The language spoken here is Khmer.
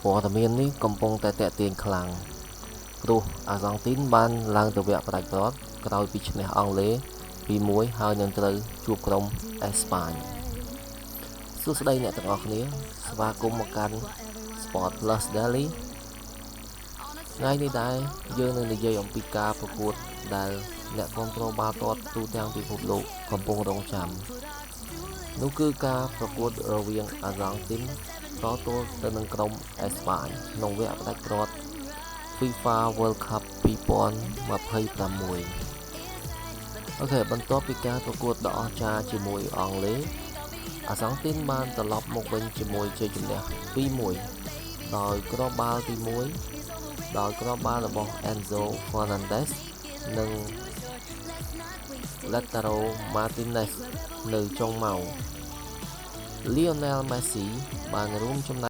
ព័ត៌មាននេះកំពុងតែទាក់ទាញខ្លាំង ព្រោះអាហ្សង់ទីនបានឡើងទៅវគ្គផ្ដាច់ព្រ័ត្រក្រោយពីឈ្នះអង់គ្លេស 2-1 ហើយនឹងត្រូវជួបក្រុមអេស្ប៉ាញ។ សួស្តីអ្នកទាំងអស់គ្នា ស្វាគមន៍មកកាន់ Sport Plus Daily។ ថ្ងៃនេះដែរ យើងនឹងនិយាយអំពីការប្រកួតដែលអ្នកគាំទ្របាល់ទាត់ទូទាំងពិភពលោកកំពុងរង់ចាំ នោះគឺការប្រកួតរវាងអាហ្សង់ទីនតទល់ទៅនឹងក្រុមអេស្ប៉ាញក្នុងវគ្គផ្ដាច់ព្រ័ត្រ FIFA World Cup 2026។ អូខេ បន្ទាប់ពីការប្រកួតដ៏អស្ចារ្យជាមួយអង់គ្លេស អាហ្សង់ទីនបានត្រឡប់មកវិញជាមួយជ័យជំនះ 2-1 ដោយគ្រាប់បាល់ទី1 ដោយគ្រាប់បាល់របស់ Enzo Fernandez និង Lautaro Martinez នៅចុងម៉ោង។ Lionel Messi បានរួមចំណែ